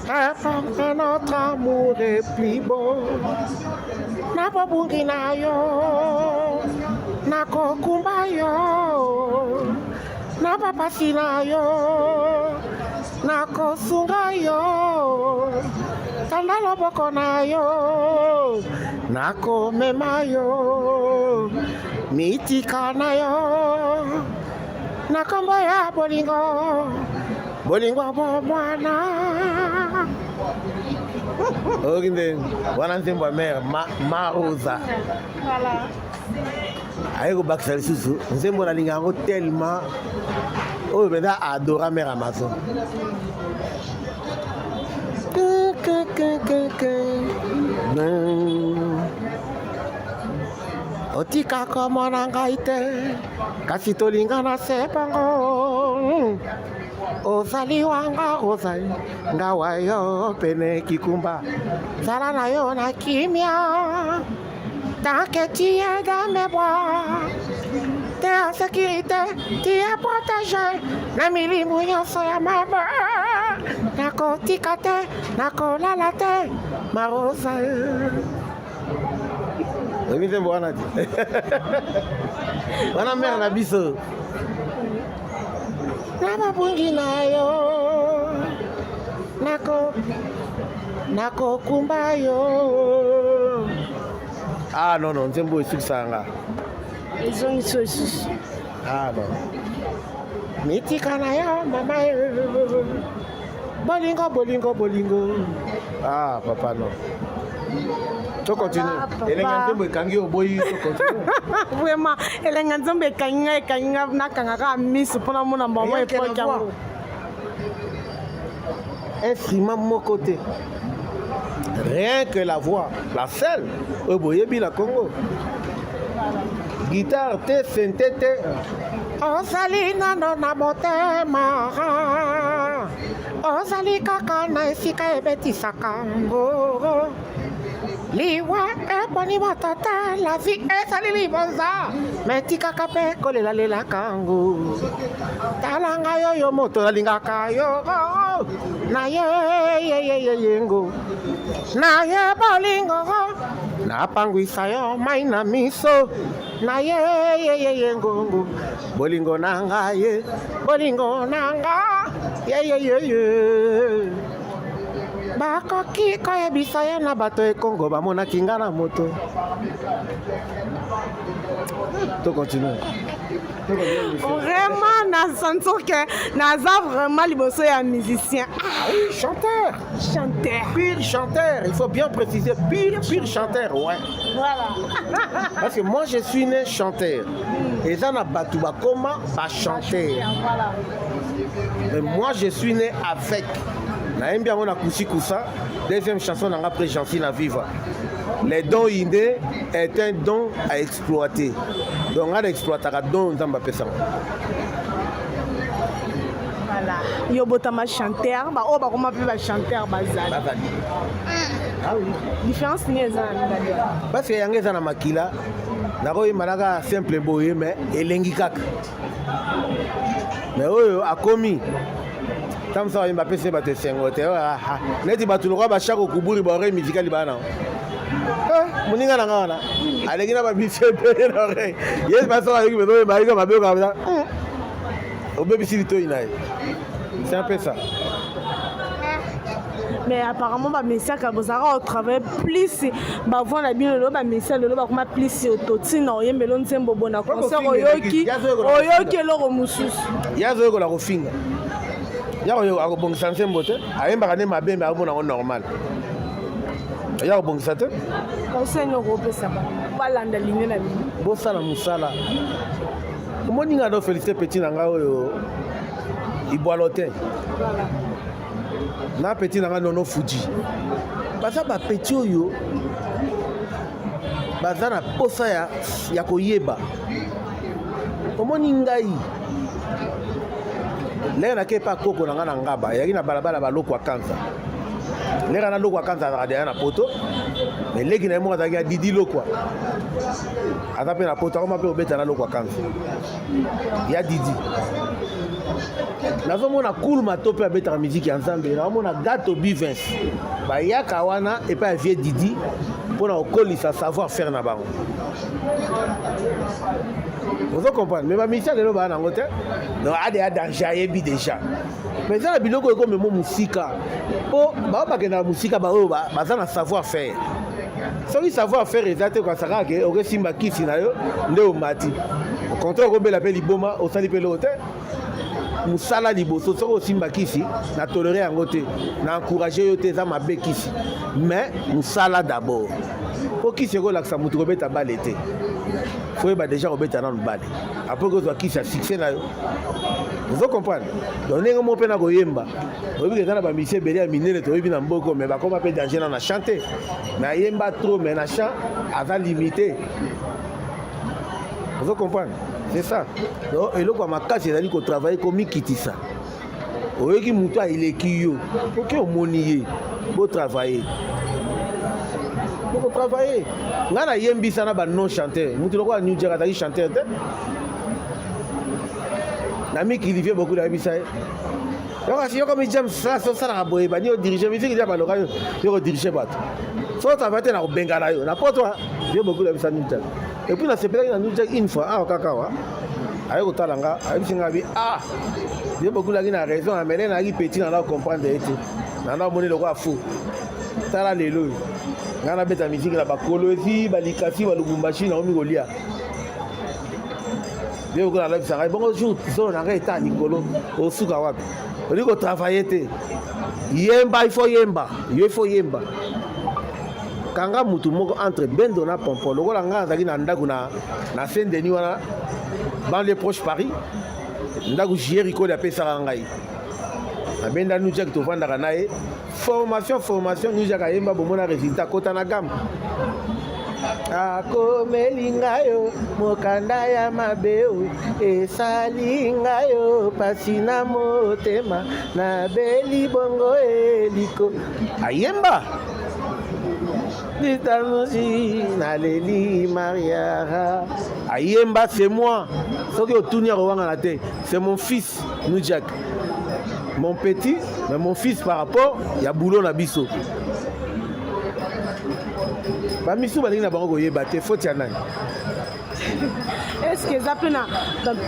un autre amour est plus beau na bobungi na yo nakokumba yo na bapasi na yo nakosunga yo tanda loboko na yo nakomema yo mitika na yo na kombo ya bolingo bolingo bomwana oyoki nde wana nzembo ya mare Marosa aye kobakisa lisusu nzembo nalinga yango tellement oyo mpenza adora mare Amazon. Otika komona ngai te kasi tolingana se bango ozali wanga ozali nga wa yo pene kikumba zala na yo na kimia tant que tu es dans mes bras t'es en sécurité tu es protégé na milimu nyonso ya mabe nakotika te nakolala te marosa. Oyebi nzembo wana te wana mare na biso na babungi na yo nako nakokumba yo. Ah non non nzembo oyo esukisaka nga ezongisi oyo lisusu. Ah non mitika na yo mama bolingo bolingo bolingo ah papa non. To continue. Elengi ya nzembo ekangi oboyi to continue. Vraiment, elengi ya nzembo ekangi ngai ekangi ngai nakanga kaka miso mpo namona mbamo epoke yango. Instrument moko te. Rien que la voix, la seule oyo boyebi na Congo. Guitare te, synthé te. Ozali nano na motema. Ozali kaka na esika ebetisaka ngo. Liwa eponi moto te, la vie ezali libonza, me tikaka mpe kolelalelaka ngo. Tala ngai oyo moto nalingaka yo, na ye ye ngo, na ye bolingo, napangwisa yo mai na miso, na ye ye ye ngongo. Bolingo na nga ye, bolingo na nga ye ye ye ye. Bakoki koyebisa ye na bato ekongo bamonaki nga na moto. To continue. Vraiment na sentir que naza vraiment liboso ya musicien. Ah oui, chanteur. Chanteur. Pur chanteur, il faut bien préciser, pur, pur chanteur, ouais. Voilà. Parce que moi je suis né chanteur. Eza na batu bakoma ba chanteur. Voilà. Mais moi je suis né avec. Nayembi yango na kusi kusa, deuxième chanson nanga après Gentiny Viva. Les dons innés est un don à exploiter. Donc nga na exploitaka don Nzambe apesaka. Voilà. Yo botama chanteur, ba oyo bakoma mpe ba chanteur bazali. Bazali. Ah oui. Différence nini eza na mibali? Parce que yango eza na makila. Nakoyemba naka simple boye mais elengi kaka. Mais oyo akomi ntango mosusu ayemba apesi ye bato esengo te neti bato lokola bashako kuburi ba oreille musicale bana moninga na nga wana aleki na babisi ebele na oreille ye basoka ayoki mpenza oyemba ayoki mabe okaa obebisi litoi na ye, c'est un peu ça. Mais apparemment bamesiaka bozalaka kotravaille plus bavoix na bino lelo, bamesia lelo bakoma plus autotune, oyembelo nzembo bona concert oyoki oyoki eloko mosusu. Ye azoyekola kofinga, ya akobongisa nzembo te, ayembaka nde mabe me akomona yango normal, ya kobongisa te. Conseil nini okopesa bango balanda ligne na bino? Bosala mosala. Omoni nga do félicité petit na ngai oyo ibwalo te na petit na ngai Nono Fuji, baza bapeti oyo baza na posa ya koyeba. Omoni ngai lere nake epa koko na ngai na Ngaba, eyaki na balabala baloko ya Kanza. Lere na loko ya Kanza azalaka deya na poto, me leki na ye moko azalaki ya Didi Lokwa, aza mpe na poto, akoma mpe kobeta na loko ya Kanza ya Didi. Nazomona Kuluma to mpe abetaka miziki ya Nzambe, nazomona Gato Bivens, bayaka wana epai ya vieux Didi mpona kokolisa savoir faire na bango. Ozo comprendre? Mais bamisia lelo baa nango te, donc ade ya danger ayebi déjà, mais eza na biloko ekomemo mosika mpo bao bakendaka mosika, baoyo baza na savoir faire. Soki savoir faire eza te, okasaka ke okesimba kisi na yo nde omati, au contraire okobela mpe liboma, osali mpe eloko te. Mosala liboso. Soki osimba kisi, na tolere yango te, na encourage yo te, eza mabe kisi, mais mosala d'abord, po kisi ekolakisa motu kobeta bale te. Faut oyeba déjà kobeta nanu bale, après kozwa kisi ya succès na yo. Ozo comprendre? Donc ndenge moko mpe na koyemba, oyebi eza na bamisi ebele ya minene toyebi na mboko, mais bakoma mpe danger na na chante, mais ayemba trop, mais na chant aza limité. Ozo comprendre? C'est ça. Donc eloko ya makasi ezali kotravaille, komikitisa. Oyoki moto aleki yo, oki omoni ye, botravaille, bokotravaille. Ngai nayembisa na ba non chanteur, moto lokola New Jack azalaki chanteur te. Na mikili vie beaucoup nayebisa ye yoka yoka mi James sala osalaka boye, bani odirige musique dia baloka yo, yo kodirige bato so otravaille te na kobengana yo na poto. Vie beaucoup nayebisa New Jack. Et puis nasepelaki na New Jack une fois awa kaka awa, aye kotala nga, ayebisi nga bi ah, vie beaucoup naki na raison, amele nayaki petit, nanda comprendre ye te, nanda omoni lokola fou. Tala lelo oyo ngai nabeta musique na bakolwezi, balikasi, balubumbashi, naomi kolia vie beaucoup nalobisa ngai bongo jour zolo na ngai eta likolo, osuka wapi? Olingi kotravaille te, yemba, il faut yemba yo, il faut yemba. Kanga mutu moko entre Bendo na Pompon. Lokola nga azalaki na ndako na, na Saint Denis wana, banlieue proche Paris, ndako Jieri Koli apesaka ngai. Nabenda New Jack, tovandaka na ye. Formation, formation, New Jack ayemba bomona résultat, kota na gamme. Akomeli ngai yo mokanda ya mabe o, esali ngai yo pasi na motema, nabeli bongo eliko. Ayemba Litanusi naleli Maria. Ayemba, c'est moi. Soki otuni akowangana te, c'est mon fils New Jack, mon petit, mais mon fils par rapport ya boulot na biso. Bamisu balingi na bango koyeba te, faute ya nani? Est-ce que eza mpe na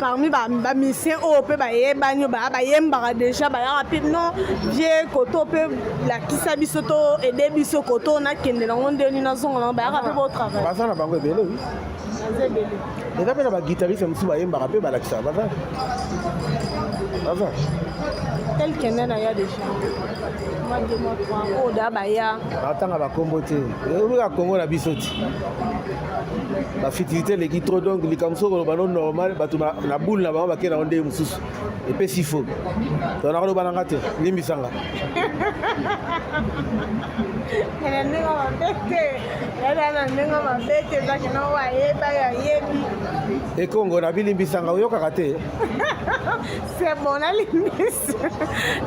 parmi bamusicien oyo mpe bayebani, oyo bayembaka déjà, bayaka mpe non vie koto mpe lakisa biso to aide biso koto nakende nango ndeni nazonga nango, bayaka mpe botravaille? Baza na bango ebele, oui. Baza ebele. Eza mpe na baguitariste mosusu bayembaka mpe balakisaka, baza baza. Tel que nde naya déjà mwa 2 mois, 3 oyo da baya. Batanga bakombo te, obika Kongo na biso ti bafutilité eleki trop. Donc likambo soki koloba no normal, bato na boule na bango bakei nango ndenge mosusu, epesi faux. Donc nakoloba nanga te, limbisanga. Na ndenge mabe te, eza na ndenge mabe te, ezaki na oyo ayeba, ayebi. Ekongo na bilimbisanga, oyokaka te. C'est bon, nalimbisi,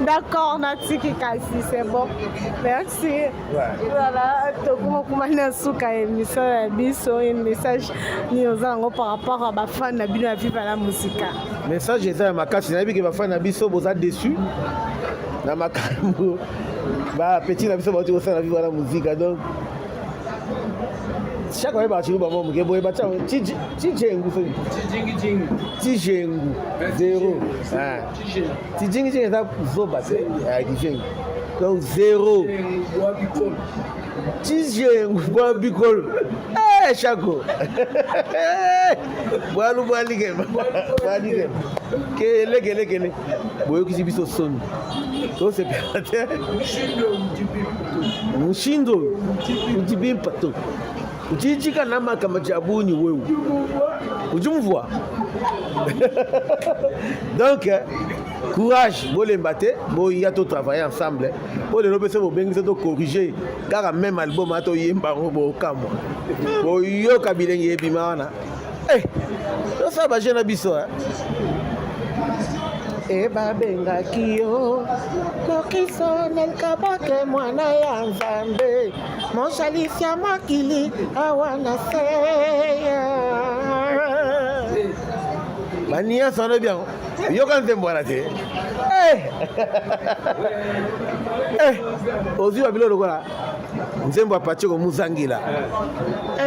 d'accord, natiki kasi, c'est bon, merci. Voilà, tokoma kuma na suka ya émission ya biso. Message nini oza yango par rapport à bafan na bino ya Viva la Musica? Message eza ya makasi. Nayebi ke bafan na biso boza déçu na makambo bapeti na biso bauti kosala Viva la Musica. Donc chaque oyebaka cilu bango moke boye batia tijengu, soki tijengu zéro, tijingijingi eza zoba te, kijengu, donc zéro tijengu bwa bikolo. Chako bwalu bwalikema bwalikema kele kele kele, boyokisi biso soni, tosepela te. Mushindo udibimpa to uchichika na makamba cha bunyi wewe ujumvua. Donc courage, bolemba te, boya totravailler ensemble. Po lelo mpe so bobengi biso tocorrige kaka même album ata toyemba yango, bokamwa, boyoka bilenge ebima wana. Tosala bajeune na biso e babengaki yo Mokisonel Kabake, mwana ya Nzambe, mosalisi ya mokili awa na se. Banianso wana oyebi yango, yoka nzembo wana te. Ozwi babilo lokola nzembo ya Pacheko Muzangila.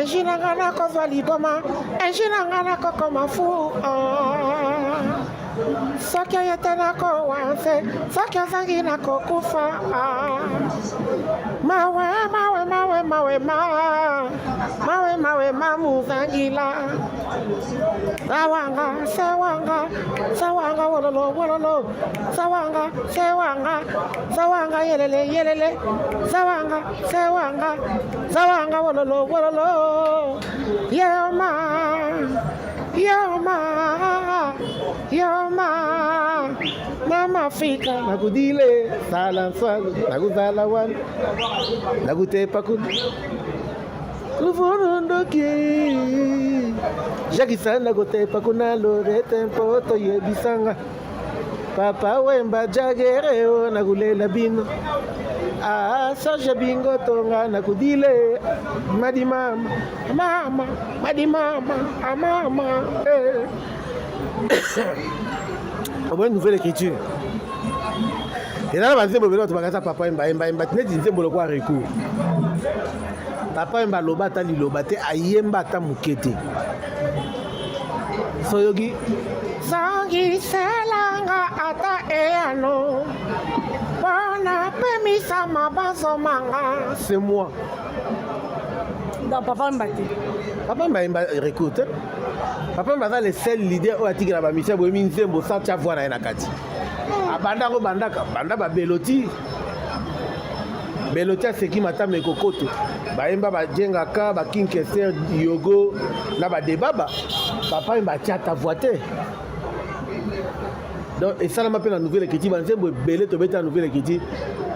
Enji na nga nakozwa liboma, enji na nga nakokoma fu soki oyo te nakowa nse, soki ozangi nakokufa. Mawe mawe mawe mawe ma mawe mawe mamuzangila sawanga sewanga sawanga wololo wololo sawanga sewanga sawanga yelele yelele sawanga sewanga sawanga wololo wololo yoma yoma yoma mama Afrika nakudile sala nswalu nakuzala wana nakutepa kuna kuvurunduki jakisana kotepa kuna lorete mpo toyebisanga Papa Wemba jagere o nakulela bino Serge bingo tonga nakudile madi mama mama madi mama amama eh. Omoni nouvelle écriture eza na banzembo ebele, bato bakasa Papa Wemba yemba yemba neti nzembo lokwa recours. Papa Wemba aloba ata liloba te, ayemba ata moke te. Soyoki zangiselanga ata eyano mpona pemisa mabanzo manga, c'est moi. Donc Papa Wemba te? Papa Wemba ayemba recours te. Papa Wemba aza le seul leader oyo atikela bamisia boyemi nzembo sans tia voix na ye na kati. Abanda yango bandaka banda babeloti. Beloti aseki matama ekokoto, bayemba bajengaka bakinkester yogo na badebaba, Papa Wemba atia ata voix te. Donc esalama mpe na nouvelle ekiti, banzembo ebele tobeta na nouvelle ekiti,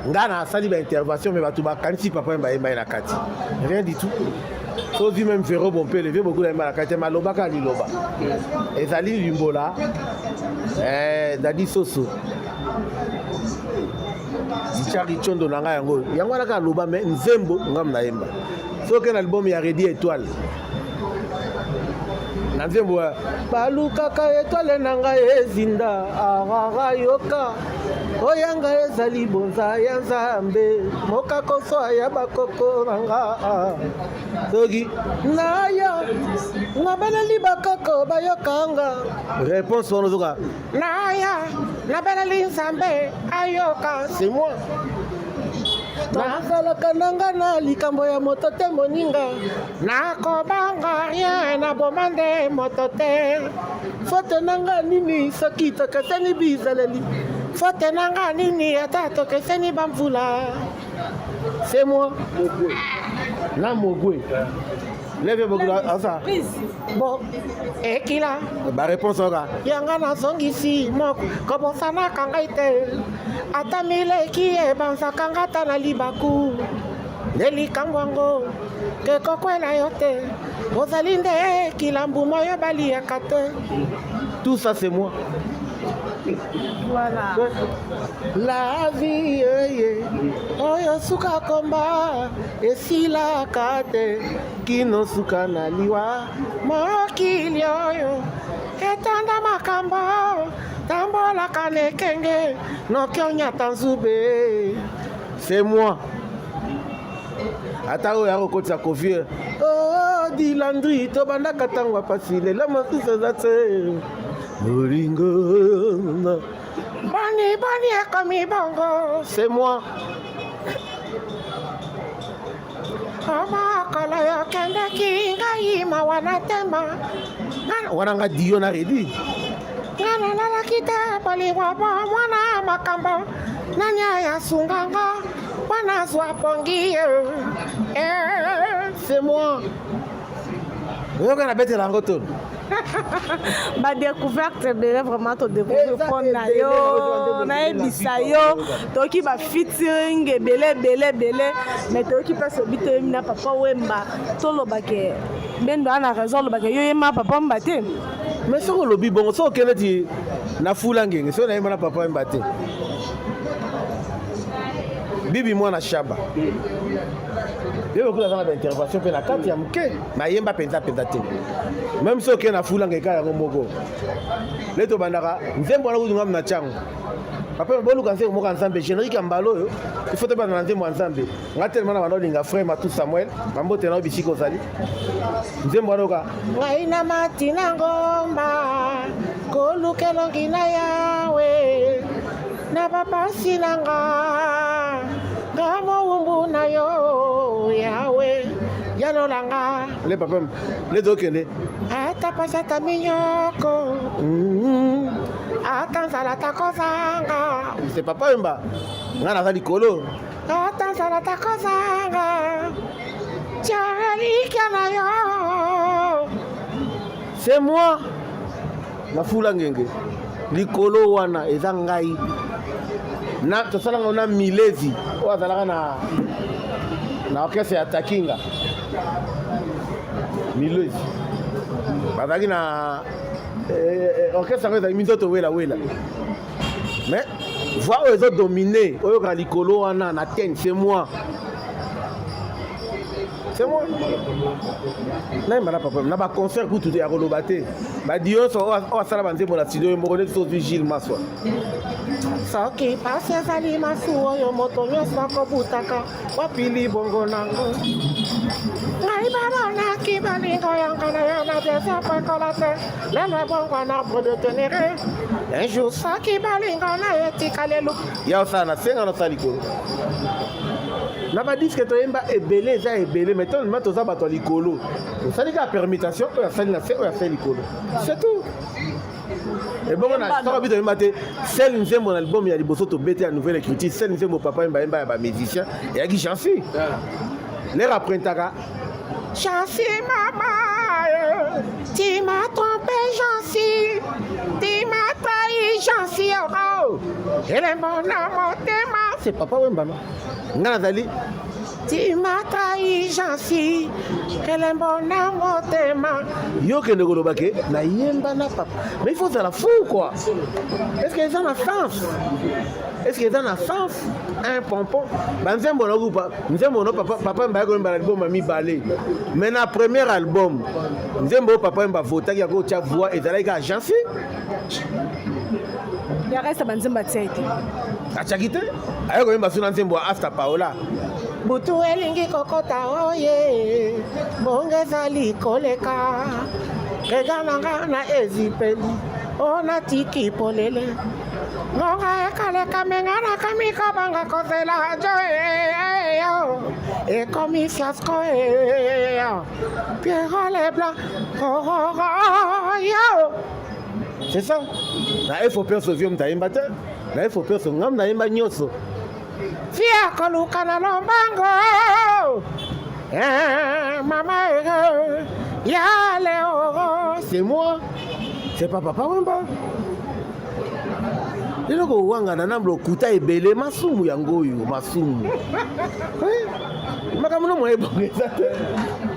ngai nasali baintervention, mais bato bakanisi Papa Wemba ayemba ye na kati, rien du tout. Soki même Vero Bompele vie beaucoup ayemba na kati, malobaka liloba ezali limbola Dadi Soso Richard Chondo na ngai, yango yango wana kaka aloba, mais nzembo ngam nayemba. Soki na album ya Redi Étoile, na nzembo ya balukaka étoile na ngai ezinda, arara yoka oyanga ezali bonza ya Nzambe mokakoso ya bakoko na nga, soki naya nabeleli bakoko bayokanga, réponse wana ozoka naya nabeleli Nzambe ayoka, c'est moi. Nazalaka nanga na likambo ya moto te, moninga nakobanga rien, naboma nde moto te. Faute nanga nini soki tokeseni bizaleli? Faute nanga nini ata tokeseni bamvula? C'est moi na Mogwe leve bokilo asa Bon, ekila. Baréponse oka. Yanga nazongisi moko, kobosanaka ngai te, ata mileki ebanzaka nga ata na libaku nde likambo yango kekokwela yo te, ozali nde kilambu moyo baliaka te. Tout ça, c'est moi. Voilà. La vie ye oyo suka komba esilaka te kino suka na liwa. Mokili oyo etonda makambo, tambolaka na ekenge noki onyata nzube. C'est moi. Ata oyo akokotisa Kofi, oh, Dilandri, tobandaka ntango ya pasi, lelo mosusu eza te bolingo. Boni boni ekomi bongo? C'est moi. Mokolo yokendeki ngai mawa na tema. Wana nga dio na Redi. Nga nalalaki te, bolingo bo mwana makambo, nani ayasunganga wana zwa pongi eh. C'est moi, oyoka nabetela yango tono. Badécouverte ebele vraiment, todécouvrir mpo na yo, nayebisa yo, toyoki bafeaturing ebele ebele ebele, mais toyoki mpasi obi toyemi na Papa Wemba. Tolobake Bendo aza na raison, olobake yo yema Papa Wemba te. Mais soki olobi bongo, soki okende ti na fula ngenge, soki nayemba na Papa Wemba te, Bibi mwana Shaba ye lokola aza na baintervention mpe na kati ya moke, nayemba mpenza mpenza te. Même soki okende na fula ngenge, yango moko le tobandaka nzembo wana kutu ngamu na tiango papa boluka nzembo moko ya Nzambe, générique ya mbala oyo il faut tobanda na nzembo ya Nzambe. Nga telema na banda olinga frère Matu Samuel, bambote na yo bisika ozali, nzembo wana oka ngai na mati na ngomba koluka elongi na Yawe na bapasi na nga, nga mowumbu na yo Yawe, yalolanga. Le papa le tokende. Ata pasi, ata minyoko, ata nzala, ata kozanga. C'est Papa Wemba, nga naza likolo. Ata nzala, ata kozanga, tia elikya na yo. C'est moi nafula ngenge likolo wana eza ngai na tosalanga na Milezi oyo azalaka na orchestre ya Takinga. Milezi bazalaki na orchestre yango ezalaki minzoto welawela, mais voix oyo ezodomine oyokaka likolo wana na ten, c'est moi, c'est moi nayemba na papa na baconcert kutu te ya koloba te. Badi nyonso oyo asala banzembo na studio ye moko, neti sozwi Gilles Maswa. Soki pasi ezali masu oyo moto nyonso akobutaka wapi libongo nango, ngai balonaki balingo yanga na yo na désert po ekola te, lelo ebongwa na arbre de Ténéré. Un jour soki balingo na yo etika lelo. Ya osala na senga na osala likolo na badisque toyemba ebele, eza ebele, mais tolema toza bato ya likolo, tosali kaka permutation, oyo asali na se, oyo asali likolo, c'est tout. Ebongo na soko biso toyemba te. Sel nzembo na album ya liboso tobete ya nouvelle écriture, sel nzembo papa yemba yemba ya ba musicien eyaki Jansi. Lera aprentaka Jansi mama, tu m'as trompé Jansi, tu m'as trahi Jansi, oh, elembo na motema. C'est papa Wemba non? Nga nazali Tu m'as trahi Jansi, elembo na motema. Yo kende koloba ke nayemba na papa. Mais il faut ozala fou quoi. Est-ce que eza na sens? Est-ce que eza na sens? Un pompon. Ba nzembo na kupa, nzembo no papa papa mba koyemba na album ya mibale. Mais na premier album, nzembo papa mba votaki ya kotia voix ezalaki kaka Jansi. Ya reste ba nzembo atia te. Atiaki te? Aye koyemba suna nzembo ya Asta Paola. Butu elingi kokota oye, mbonge ezali koleka. Rega na nga na ezipeli, o natiki polele. Ngonga ekaleka me nga nakomi kobanga kozela jo ekomi fiasco Pierrot Leblanc, oh, oh, oh, yo. C'est ça. Na efo perso vieux moto ayemba te. Na efo perso ngam nayemba nyonso. Fia koluka na lombango. Eh, mama eh, ya leo. C'est moi. C'est pas papa Wemba. Eloko owangana na lokuta ebele masumu yango oyo masumu. Eh, makambo no moye ebongo eza te.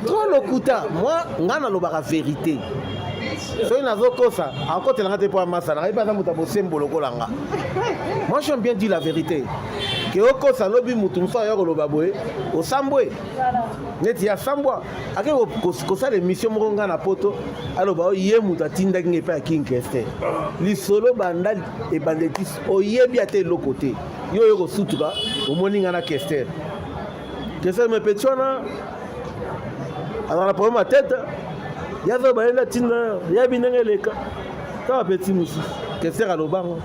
Trop lokuta. Moi nga nalobaka vérité. Soki nazokosa akotela nga te mpo amasa na ngai mpe aza moto ya bosembo lokola nga. Moi j'aime bien dire la vérité. Ke okosa lobi moto mosusu aya koloba boye osambwe neti ya sambwa ake kosala émission moko nga na poto aloba oyo ye moto atindaki nga epai ya King Kester. Lisolo banda ebandeli oyebi ata eloko te. Yo oyo kosutuka omoni nga na Kester. Kester me petit wana azala na problème ya tête. Ya zo bayenda tinda yebi ndenge eleka. Kaka petit mosusu. Kester alobango.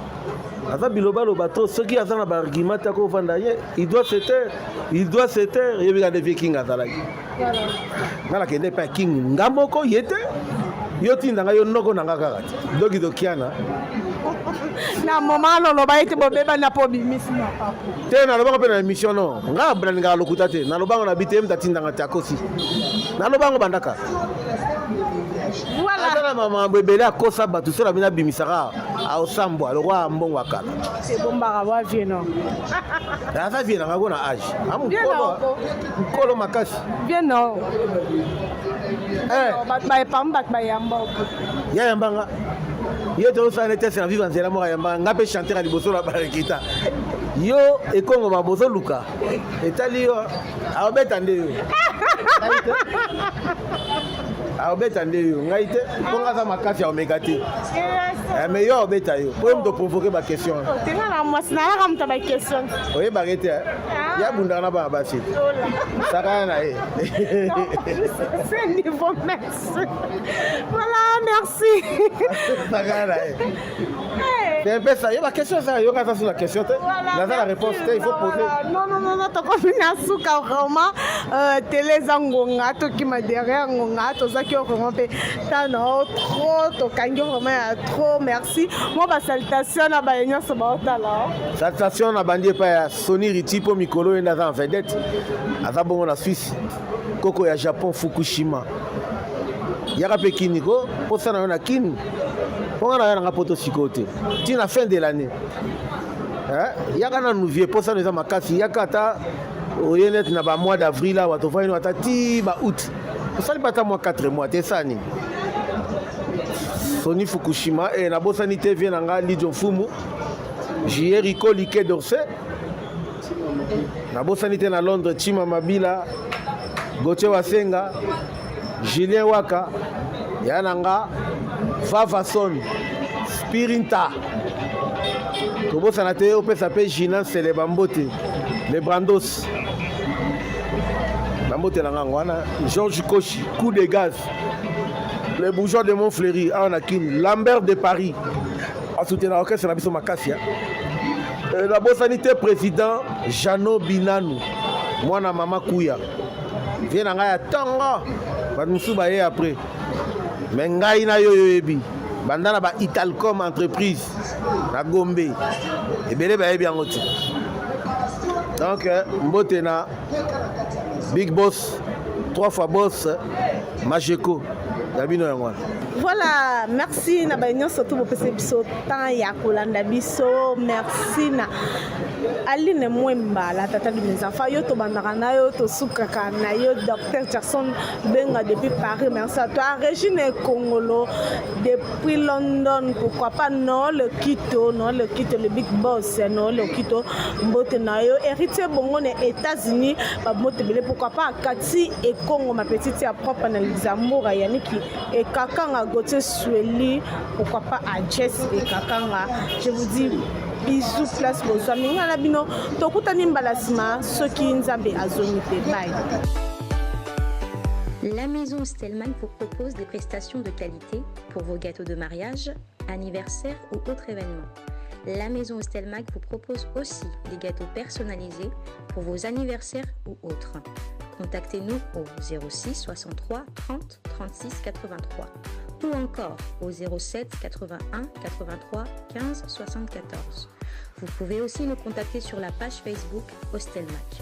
Aza biloba loba trop soki aza na ba argument te akovanda ye il doit se taire, il doit se taire. Yebi kaka nde vieux King azalaki. Nga nakende epai ya King nga moko ye te. Yo tinda nga yo noko na nga kaka te. Doki dokiana. Na moment aloloba ete bobebana mpo obimisi na papa. Te nalobaka mpe na émission non. Nga nalingaka lokuta te. Nalobaka na bi te ye moto atindanga te akosi. Nalobaka ngo bandaka. Voilà. Aza na makambo ebele akosa bato soki na bino abimisaka aosambwa lokola mbongo ya kala. Ebombaka wa vie non. Aza vie na ngai na age. Mokolo mokolo makasi. Vie non. Eh. Bato bayepami bato bayamba. Ya yamba nga. Ye tozosala neti ese na vivre nzela moko ayamba nga mpe chanteur ya liboso na balekita. Yo ekongo mabozoluka etali yo aobeta nde yo. Aobeta nde yo ngai te mpo nga aza makasi ya omeka te. Mais yo aobeta yo po ye moto provoke ba question. Tenga na mwasi nayaka moto ya ba question. Oyebaka ete ya bundaka na bana basi. Sakana na ye. C'est niveau merci. Voilà, merci. Sakana na ye. C'est un peu ça. Yo ba question ça, yo kaka sur la question te. Naza la réponse te, il faut poser. Non non non non, tokomi na suka vraiment télé eza ngonga tokima derrière ngonga tozaki yo vraiment mpe tano trop tokangi vraiment ya trop merci. Moi ba salutation na baye nyonso baotala. Salutation na bandi epai ya Sony Riti mpo mikolo ye nde aza en vedette. Aza bongo na Suisse. Koko ya Japon Fukushima. Yaka mpe kini ko posa na yo na kini. Mpo nga na ya nanga poto sikoyo te. Ti na fin de l'année. Eh, yaka na nous vieux posa na eza makasi yaka ata oye neti na ba mois d'avril awa tovandi ata ti ba août. Osali pa ata mwa 4 mois te sani. Sony Fukushima e nabosani te vie na nga Lidio Mfumu. Jieriko Like d'Orsay. Nabosani te na Londres Chima Mabila, Gauthier Wasenga, Julien Waka, ya na nga Vavason, Spirinta. Tobosana te opesa mpe Gina Nsele bambote, les Brandos. Bambote na ngango wana Georges Koshi, coup de gaz. Les bourgeois de Montfleury, awa na Kin, Lambert de Paris. Asoutenir orchestre na biso makasi. Nabosani te président Jeannot Binanu, mwana mama Kuya. Vie na ngai ya tongo, bato mosusu baye après. Mais ngai na yo yoyebi. Banda na ba Italcom entreprise na Gombe. Ebele bayebi yango te. Donc euh, mbote na Big Boss, trois fois boss, Majeko. Ya bino yango wana. Voilà, merci na ba nyonso tout bopesa biso temps ya kolanda biso. Merci na Aline Mwemba, la tata de mes enfants. Yo tobandaka na yo, tosukaka na yo, Docteur Jackson Benga depuis Paris. Merci à toi. Régine Kongolo depuis London. Pourquoi pas Noël Kito, Noël Kito, le big boss, Noël Kito, mbote na yo. Héritier Bongo na États-Unis, ba mbote bele. Pourquoi pas Kati et Congo, ma petite ya propre na Luxembourg, Yannick et Kakanga Gauthier Sueli. Pourquoi pas à Jess et Kakanga. Je vous dis bisous place bozwami nga na bino tokutani mbala nsima soki nzambe azongi te bye. La maison Stellman vous propose des prestations de qualité pour vos gâteaux de mariage, anniversaire ou autres événements. La maison Stelmag vous propose aussi des gâteaux personnalisés pour vos anniversaires ou autres. Contactez-nous au 06 63 30 36 83 ou encore au 07 81 83 15 74. Vous pouvez aussi nous contacter sur la page Facebook Hostelmac.